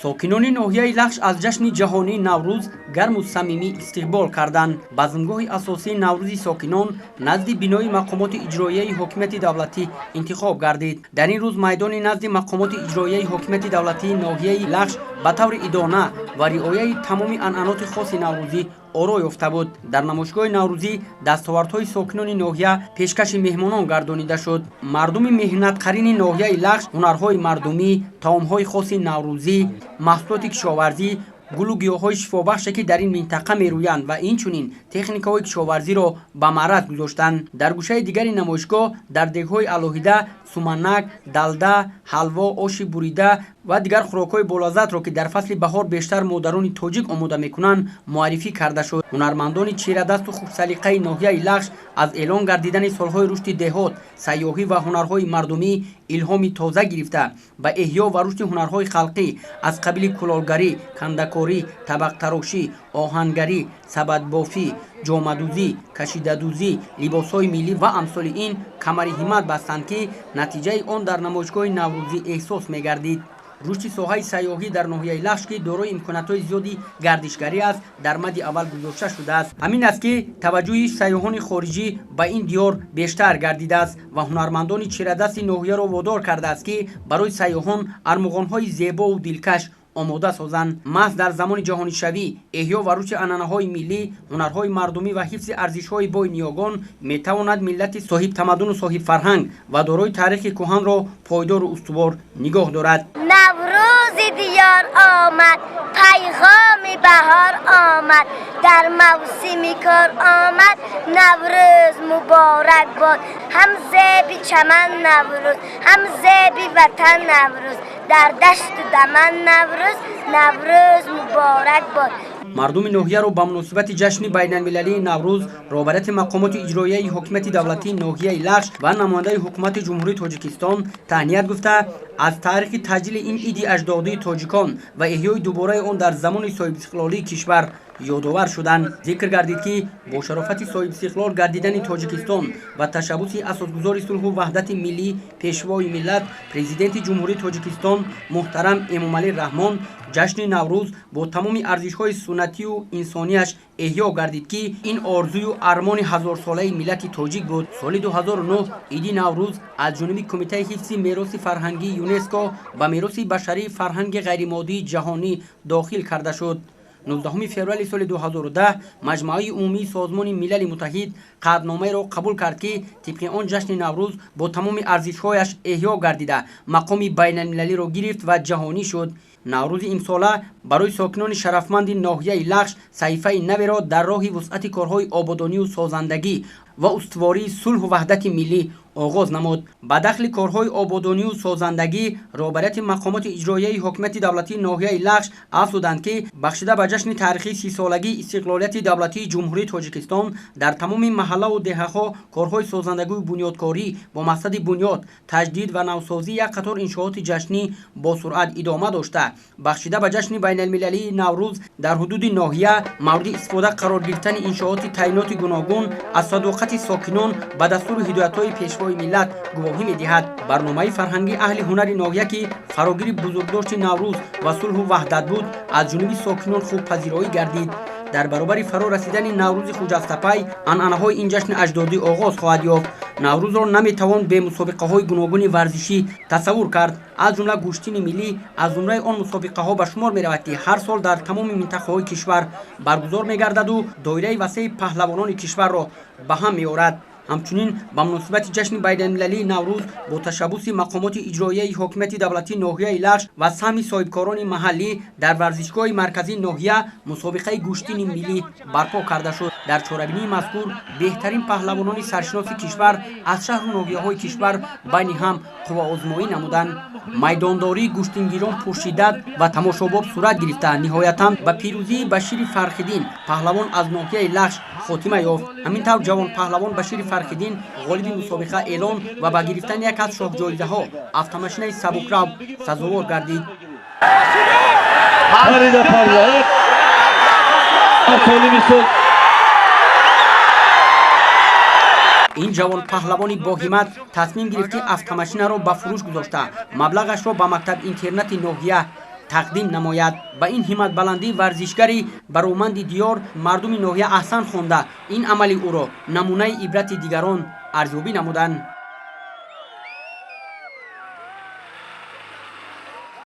Сокинони ноҳияи Лахш аз ҷашни ҷаҳонии Наврӯз гарму самимӣ истиқбол карданд. Базмгоҳи асосии наврӯзи сокинон назди бинои мақомоти иҷроияи ҳокимияти давлатӣ интихоб гардид. Дар ин рӯз майдони назди мақомоти иҷроияи ҳокимияти давлатии ноҳияи Лахш ба таври идона ва риояи тамоми анъаноти хоси наврӯзӣ оро ёфта буд. Дар намоишгоҳи наврӯзӣ дастовардҳои сокинони ноҳия пешкаши меҳмонон гардонида шуд. Мардуми меҳнатқарини ноҳияи Лахш ҳунарҳои мардумӣ, таомҳои хоси наврӯзӣ, маҳсулоти кишоварзӣ, гулу гиёҳҳои шифобахше, ки дар ин минтақа мерӯянд, ва инчунин техникаҳои кишоварзиро ба маъраз гузоштанд. Дар гӯшаи дигари намоишгоҳ дар дегҳои алоҳида суманак, далда, ҳалво, оши бурида ва дигар хӯрокҳои болаззатро, ки дар фасли баҳор бештар модарони тоҷик омода мекунанд, муаррифӣ карда шуд. Ҳунармандони чирадасту хушсалиқаи ноҳияи Лахш аз эълон гардидани солҳои рушди деҳот, сайёҳӣ ва ҳунарҳои мардумӣ илҳоми тоза гирифта, ба эҳё ва рушди ҳунарҳои халқӣ аз қабили кулолгарӣ, кандакорӣ, табақтарошӣ, оҳангарӣ, сабадбофӣ, ҷомадӯзӣ, кашидадӯзӣ, либосҳои миллӣ ва амсоли ин камари ҳиммат бастанд, ки натиҷаи он дар намоишгоҳи наврӯзӣ эҳсос мегардид. Рушди соҳаи сайёҳӣ дар ноҳияи Лахш, ки дорои имкониятҳои зиёди гардишгарӣ аст, дар мадди аввал гузошта шудааст. Ҳамин аст, ки таваҷҷӯҳи сайёҳони хориҷӣ ба ин диёр бештар гардидааст ва ҳунармандони чирадасти ноҳияро водор кардааст, ки барои сайёҳон армуғонҳои зебову дилкаш омода созанд. Маҳз дар замони ҷаҳонишавӣ эҳё ва рушди анъанаҳои миллӣ, ҳунарҳои мардумӣ ва ҳифзи арзишҳои бой ниёгон метавонад миллати соҳибтамаддуну соҳибфарҳанг ва дорои таърихи кӯҳанро пойдору устувор нигоҳ дорад. Наврӯзи диёр омад, пайғоми баҳор омад, дар мавсими кор омад. Наврӯз муборак бод! Ҳам зеби чаман Наврӯз, ҳам зеби ватан Наврӯз, дар дашту даман Наврӯз. Наврӯз муборак бод! Мардуми ноҳияро ба муносибати ҷашни байналмилалии Наврӯз роҳбарияти мақомоти иҷроияи ҳокимияти давлатии ноҳияи Лахш ва намояндаи ҳукумати Ҷумҳурии Тоҷикистон таҳният гуфта, аз таърихи таҷлили ин иди аҷдодии тоҷикон ва эҳёи дубораи он дар замони соҳибистиқлолии кишвар ёдовар шуданд. Зикр гардид, ки бо шарофати соҳибистиқлол гардидани Тоҷикистон ва ташаббуси асосгузори сулҳу ваҳдати миллӣ, Пешвои миллат, Президенти Ҷумҳурии Тоҷикистон муҳтарам Эмомалӣ Раҳмон ҷашни Наврӯз бо тамоми арзишҳои суннатию инсонияш эҳё гардид, ки ин орзую армони ҳазорсолаи миллати тоҷик буд. Соли 2009 иди Наврӯз аз ҷониби Кумитаи ҳифзи мероси фарҳангии ЮНЕСКО ба мероси башарии фарҳанги ғайримоддии ҷаҳонӣ дохил карда шуд. 19 феврали соли 2010 Маҷмӯаи умумии Созмони Милали Муттаҳид қатъномаеро қабул кард, ки тибқи он ҷашни Наврӯз бо тамоми арзишҳояш эҳё гардида, мақоми байналмилалиро гирифт ва ҷаҳонӣ шуд. Наврӯзи имсола барои сокинони шарафманди ноҳияи Лахш саҳифаи наверо дар роҳи вусъати корҳои ободонию созандагӣ ва устувории сулҳу ваҳдати миллӣ оғоз намуд. Ба дахли корҳои ободонию созандагӣ роҳбарияти мақомоти иҷроияи ҳокимияти давлатии ноҳияи Лахш афзуданд, ки бахшида ба ҷашни таърихии 30-солагии истиқлолияти давлатии Ҷумҳурии Тоҷикистон дар тамоми маҳаллаву деҳаҳо корҳои созандагию бунёдкорӣ бо мақсади бунёд, таҷдид ва навсозии як қатор иншооти ҷашнӣ бо суръат идома дошта, бахшида ба ҷашни байналмилалии Наврӯз дар ҳудуди ноҳия мавриди истифода қарор гирифтани иншооти таъиноти гуногун аз садоқати сокинон ба дастуру ҳидоятҳои Пешвои миллат гувоҳӣ медиҳад. Барномаи фарҳангии аҳли ҳунари ноҳия, ки фарогири бузургдошти Наврӯз ва сулҳу ваҳдат буд, аз ҷониби сокинон хуб пазироӣ гардид. Дар баробари фаро расидани Наврӯзи хуҷастапай анъанаҳои ин ҷашни аҷдодӣ оғоз хоҳад ёфт. Наврӯзро наметавон бе мусобиқаҳои гуногуни варзишӣ тасаввур кард. Аз ҷумла гӯштини миллӣ аз зумраи он мусобиқаҳо ба шумор меравад, ки ҳар сол дар тамоми минтақаҳои кишвар баргузор мегардаду доираи васеи паҳлавонони кишварро ба ҳам меорад. Ҳамчунин ба муносибати ҷашни байналмилалии Наврӯз бо ташаббуси мақомоти иҷроияи ҳокимияти давлатии ноҳияи Лахш ва саҳми соҳибкорони маҳаллӣ дар варзишгоҳи марказии ноҳия мусобиқаи гӯштини миллӣ барпо карда шуд. Дар чорабинии мазкур беҳтарин паҳлавонони саршиноси кишвар аз шаҳру ноҳияҳои кишвар байни ҳам қувваозмоӣ намуданд. Майдондории гӯштингирон пуршиддат ва тамошобоб сурат гирифта, ниҳоятан ба пирӯзии Башири Фархиддин, паҳлавон аз ноҳияи Лахш, хотима ёфт. Ҳамин тавр ҷавон паҳлавон Башири Фархиддин ғолиби мусобиқа эълон ва ба гирифтани як аз шоҳҷоизаҳо, автомошинаи сабукрав, сазовор гардид. Парида парида. Солими сол. Ин ҷавон паҳлавони боҳимат тасмим гирифт, ки автомошинаро ба фурӯш гузошта, маблағашро ба мактаб интернати ноҳия Тақдим намояд. Ба ин ҳимматбаландии варзишгари бароманди диёр мардуми ноҳия аҳсан хонда, ин амали ӯро намунаи ибрати дигарон арзёбӣ намуданд.